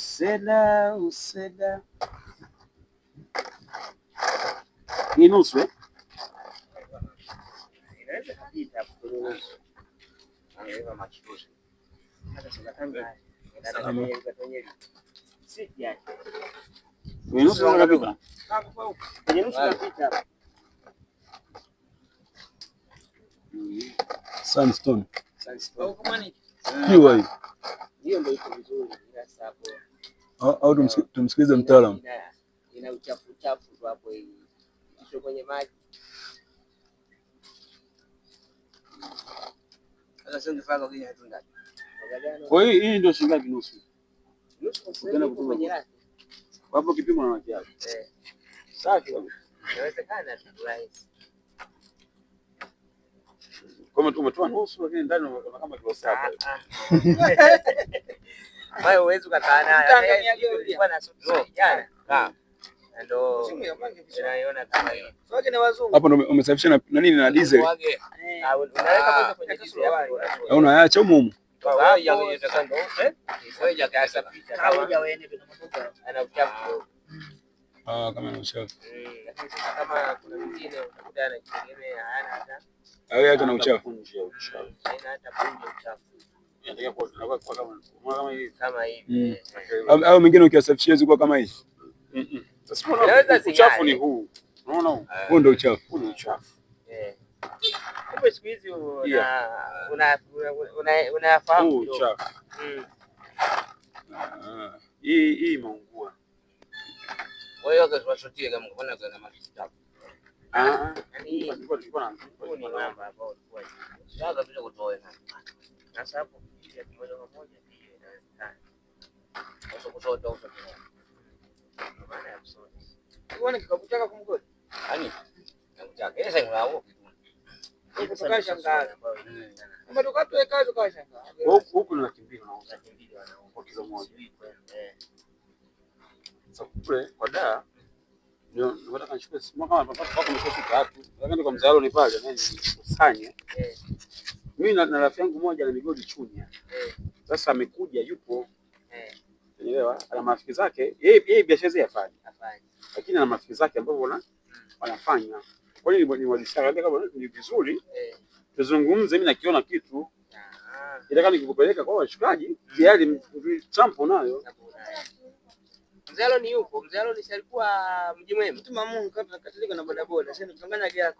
Usela usela. Ni nusu eh? Inaweza kupita hapo kwenye nusu. Angeweka machuzi. Hata sio kama Kwenye nusu unapita. Kwenye nusu unapita hapo. Sandstone. Sandstone. Pure hii. Hiyo ndio iko vizuri ila sasa hapo Au tumsikilize mtaalamu. Ina uchafu uchafu tu hapo hii. Kisho kwenye maji. Sasa sio kifaa kwa hatunda. Kwa hiyo hii ndio shilingi ngapi nusu? Nusu kwa sababu iko kwenye laki. Hapo kipimo na laki yako. Eh. Safi kabisa. Inawezekana tu rahisi. Kwa hiyo umetoa nusu lakini ndani una kama kilo 7. Kwa hiyo huwezi ukakaa nayo. Ilikuwa na suti jana. Ndio unaiona kama hiyo. Hapo ndo umesafisha na nini na diesel. Unaweka kwanza kwenye diesel hapo. Au unaacha humu humu. Ana uchafu. Ah, kama ana uchafu. Lakini sasa kama kuna mwingine utakuta anajitegemea hana hata Au hata na uchafu. Punje ya uchafu. haina hata punje uchafu. Inatakiwa kuwa kama hivi. Kama hivi. Au mengine ukiasafishia zikuwa kama hivi. Sasa unaona uchafu ni huu. Unaona huu? Huu ndio uchafu. Huu ni uchafu. Eh. Kumbe siku hizi unafahamu huu uchafu. Hii imeungua. Kwa hiyo washotie kama kuna kuna maji chafu. Ah. Yaani huu ni mwamba ambao ulikuwa Sasa bila kutoa. Sasa hapo kupiga moja kwa moja ndio inawezekana. Sasa kusota uso. Kwa maana ya kusota. Uone kikapu chako kumgodi. Yaani nakutaka. Ile sasa ngao. Tukashangaa. Kama tukatoa tukashangaa. Huku ni 200,000 wanauza. 200,000 wanauza. Kwa kilo moja. Sasa kule kwa daa ndio nataka nichukue simu kama mpaka mwisho tatu. Nataka kwa mzalo ni pale na nikusanye. Mimi na rafiki yangu mmoja ana migodi Chunya. Sasa amekuja yupo. Unaelewa? Ana marafiki zake, yeye biashara yake afanye. Lakini ana marafiki zake ambao wanafanya. Kwa hiyo ni walisha kama ni vizuri tuzungumze, mimi nakiona kitu. Ila kama nikikupeleka kwa washikaji tayari sample nayo. Mzee Aloni yupo. Mzee Aloni alikuwa mji mwema. Mtu wa Mungu katilika na bodaboda. Sasa tukanganya gari.